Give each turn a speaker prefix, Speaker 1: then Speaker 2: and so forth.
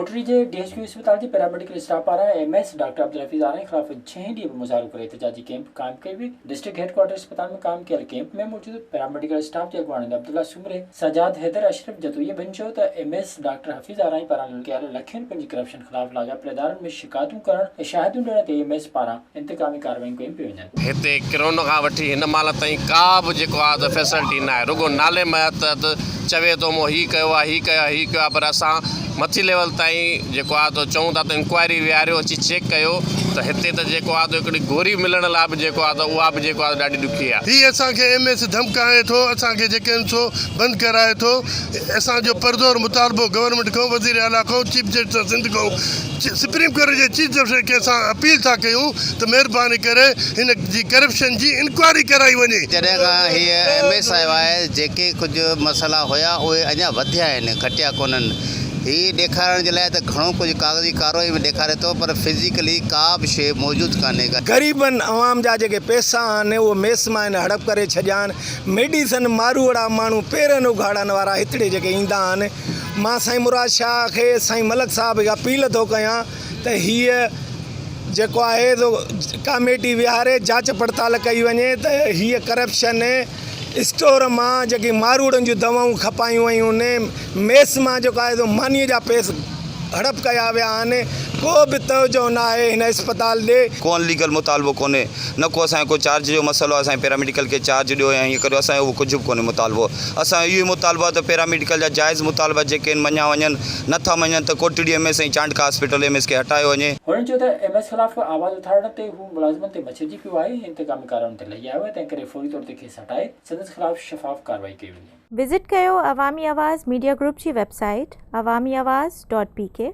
Speaker 1: ڪوٽڙي جي D H Q اسپتال جي پيراميڊيڪل اسٽاف پاران ايم ايس ڊاڪٽر عبدالحفيظ آرائين خلاف ڇهين ڏينهن به مظاهرو ڪري احتجاجي ڪئمپ قائم ڪئي وئي. ڊسٽرڪٽ هيڊ ڪوارٽر اسپتال ۾ قائم ڪيل ڪئمپ ۾ موجود پيراميڊيڪل اسٽاف جي اڳواڻن عبدالله سومري، سجاد حيدر، اشرف جتوئي ۽ ٻين چيو ته ايم ايس ڊاڪٽر حفيظ آرائين پاران ڪيل لکين رپين جي ڪرپشن خلاف لاڳاپيل ادارن ۾ شڪايتون ڪرڻ ۽ شاهديون ڏيڻ تي ايم ايس پاران انتقامي ڪارروايون ڪيون پيون وڃن.
Speaker 2: هتي ڪرونا کان وٺي هن مهل تائين ڪا به جيڪو آهي ته فيسلٽي ناهي رڳو نالي ماتر چوي ٿو مون هي ڪيو آهي هي ڪيو آهي هي ڪيو آهي پر اسان مٿي ليول تائين جيڪو آهي ته چئون ٿا ته انڪوائري ويهاريو اچي چيڪ ڪيو ته هتي ته جيڪو آهي ته هڪڙي گوري ملڻ لاء به جيڪو آهي ته اها به جيڪو آهي ته ڏاڍي ڏکي آهي.
Speaker 3: هي اسان کي ايم ايس ڌمڪائي ٿو اسان کي جيڪي آهن سو بند ڪرائي ٿو اسان جو پرزور مطالبو گورنمينٽ کان وزير اعليٰ کان چيف جسٽس آف سنڌ کان سپريم ڪورٽ جي چيف جسٽس کي اسان اپيل ٿا ڪيون ته مهرباني ڪري هن جي ڪرپشن جي انڪوائري ڪرائي وڃي.
Speaker 4: جڏهن کان هيء ايم ايس آيو آهي جيڪي ڪجهه مسئلا هيا اهي اڃا وڌيا آهن گهٽيا ڪونهن. هي ڏيکارڻ جي لاء ته گهڻو ڪجهه ڪاغذي ڪارروائي ۾ ڏيکاري ٿو پر فزيڪلي ڪا به شيء موجود ڪانهي ڪا.
Speaker 5: غريبن عوام جا جيڪي پئسا آهن اهي ميس مان هن هڙپ ڪري ڇڏيا آهن. ميڊيسن ماروئڙا ماڻهو پيرن اگهاڙن وارا هتڙي جيڪي ايندا آهن. مان سائين مراد شاهه کي سائين ملڪ صاحب کي اپيل ٿو ڪيان ته هيء جيڪو آهي سو ڪاميٽي ويهاري جاچ پڙتال ڪئي وڃي ته هيء ڪرپشن اسٽور مان جيڪي ماروئڙن جون دوائون کپايون ويون آهن ميس مان جيڪو آهي سو مانيء جا پيس هڙپ ڪيا ويا آهن ڪو به توجهه نه آهي هن اسپتال ڏي.
Speaker 6: ڪو ان ليگل مطالبو ڪونهي نه ڪو اسان جو ڪو چارج جو مسئلو آهي اسان جي پيراميڊيڪل کي چارج ڏيو يا ائين ڪريو اسان جو اهو ڪجهه به ڪونهي مطالبو اسان جو اهو ئي مطالبو آهي ته پيراميڊيڪل جا جائز مطالبا جيڪي آهن مڃيا وڃن نه ٿا مڃن ته Kotri M S ۽ Chandka hospital M S کي هٽايو وڃي.
Speaker 1: هنن چيو ته ايم ايس خلاف آواز اٿارڻ تي هو ملازمن تي مڇرجي پيو آهي ۽ انتقامي ڪارروائين تي لهي آيو آهي تنهن ڪري فوري طور تي کيس هٽائي سندس خلاف شفاف ڪارروائي ڪئي وڃي.
Speaker 7: وزٽ ڪيو عوامي آواز ميڊيا گروپ جي website Awami Awaz dot P K.